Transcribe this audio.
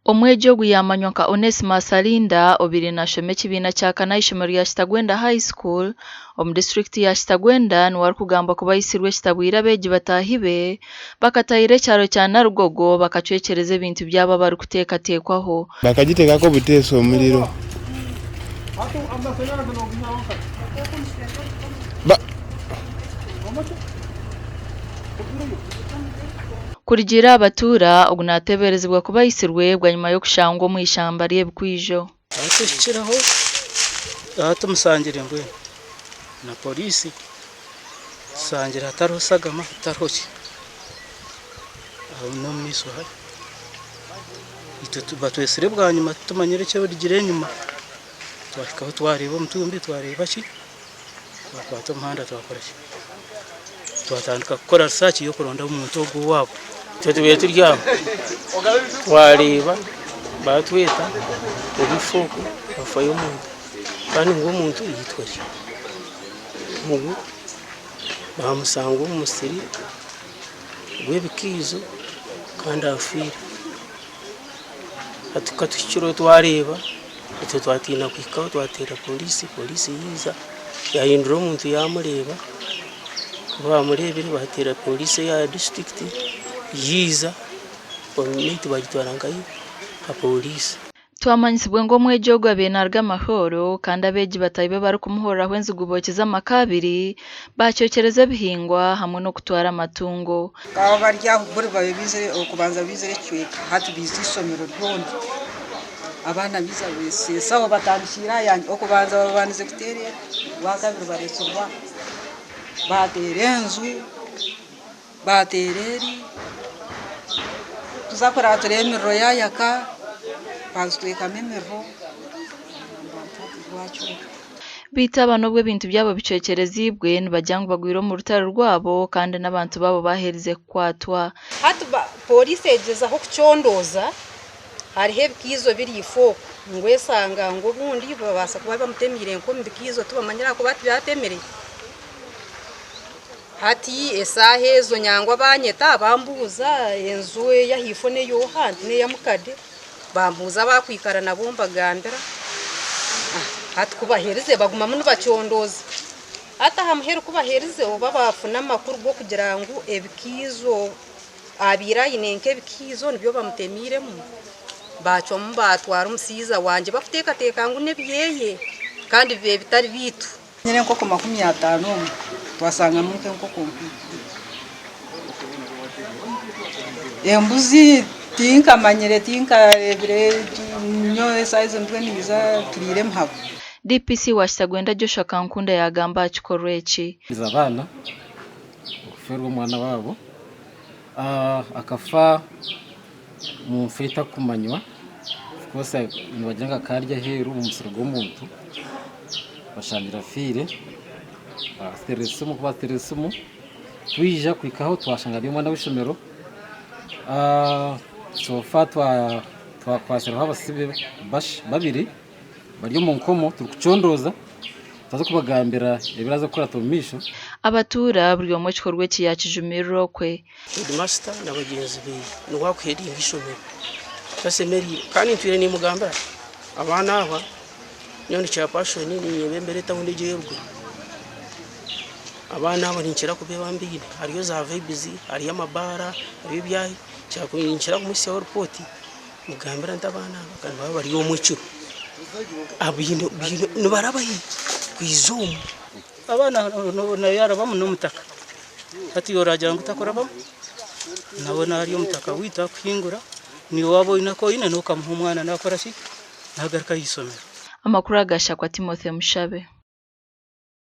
Omwegi ogu yaamanywa nka Onesmus Alinda obaire naashoma ekibiina kya kana aha ishomero rya Kitagwenda High School omu disiturikiti ya Kitagwenda niwe arikugambwa kuba aitsirwe ekitabwire abeegi bataahi be bakataahirira ekyaro kya Narugogo bakacwekyereza ebintu byabo abarikuteekateekwaho. Bakagiteekako obuteesa omuriro. Kurugiirira aha batuura, ogu naateeberezibwa kuba aitsirwe bwanyima y'okushangwa omu ishamba ry'ebikwijo. Ahu tuhikireho ahu tumusangire mbwenu na poriisi tushangire hatariho shagama hatariho ki aho n'omu maisho hari itwe batwetsire bwanyima titumanyire ekirugire enyima twahikaho twareeba omutumbi twareeba ki Twakwata omuhanda twakora ki? Twatandika kukora risaaki y'okuronda omuntu ogwo owaabo. Itwe tubaire turi aho twareeba baatweta obufu oku hafayo omuntu kandi ngu omuntu yaitwa gye ngu baamushanga omu musiri gw'ebikaijo kandi afiire. Hati ku tuhikire twareeba Itwe twatiina kuhikaho twateera poriisi, poriisi yaija yahindura omuntu yaamureeba, ku baamureebire baateera poriisi eya disiturikiti yaija beitu baagitwara nkahi nka poriisi. Twamanyisibwa ngu omwegi ogu abaire naaruga Mahoro kandi abeegi bataahi be barikumuhuriraho enzigu bookize amaka abiri, baacwekyereza ebihingwa hamwe n'okutwara amatungo. Bakaba bari aho buri babaire baizire okubanza baizire ekicweka hati baija eishomero ryona abaana baija besesaho batandikiire aha yangye okubanza babandize kuteera eka orwakabiri bareetsirwe aha baateera enju baateera eri tuza kureba tureeba emiriro yaayaka baagitwekamu emiriro. Beitu aba n'obu ebintu byabo bicwekyereziibwe, nibagira ngu bagwire omu rutaro rwabo kandi n'abantu baabo baaherize kukwatwa. Hati pooriisi egyezaho kucondooza hariho ebikaizo biri ifo okwo ngu eshanga ngu obundi babaasa kuba bamutemeire nk'omu bikaizo tibamanyire ahakuba tibatemire. Hati eshaaha ezo nangwa banyeta bambuuza enju ey'ahaifo n'ey'oha nti n'eya mukade. Bambuuza abakwikara nabo mbagambira. Hati ku baherize bagumamu nibacondooza. Hati aha muheru ku baherize oba baafuna amakuru g'okugira ngu ebikiizo abaire aine nk'ebikiizo nibyo bamutemiiremu, baacwamu baatwara omushaija wangye bakuteekateeka ngu n'ebyeye kandi bibaire bitari biitu. Nyine enkoko 50 omu twasangamu nk'enkoko Embuzi tinkamanyire tinkareebire nyowe eshaaha ezi mbwenu niiza turiire emihabo. DPC wa Kitagwenda Joshua Kankunda yaagamba aha kikorwa eki. Abaana okufeerwa omwana waabo akafa omu nfa etarikumanywa of course nibagira ngu akaba ari aheeru omu musiri gw'omuntu bashangire afiire baateera esimu ku baateera esimu twija kuhikaho twashanga ari omwana w'eishomero so far twakwatsireho abasibe babiri bari omu nkomo turikucondooza turaza kubagambira ebiraza kukurata omu maisho. Abatuura buri omwe ekikorwa eki yaakijumirira okwe. Heedimasita na bagyenzi be niwe arikuheedinga eishomero tashemereire kandi ntwire nimugambira abaana aba nyowe ndi chairperson ninyebembera etawuni egi ey'eruguru abaana aba ninkira kubeeba mbaine hariyo za vibes hariyo amabaara hariyo ebyahi ninkira kumuhitsyaho ripooti mugambira nti abaana aba ka nibaba bari omu ekiro nibaraba hi kwiza omu. Abaana nawe yarabamu n'omutaka hati iwe oragira ngu takurabamu nawe nari omutaka waitu akuhingura niiwe waaba oine aku oine nokamuha omwana nakora ki nagaruka aha ishomero. Amakuru aga Shakwa Timothy Mushabe.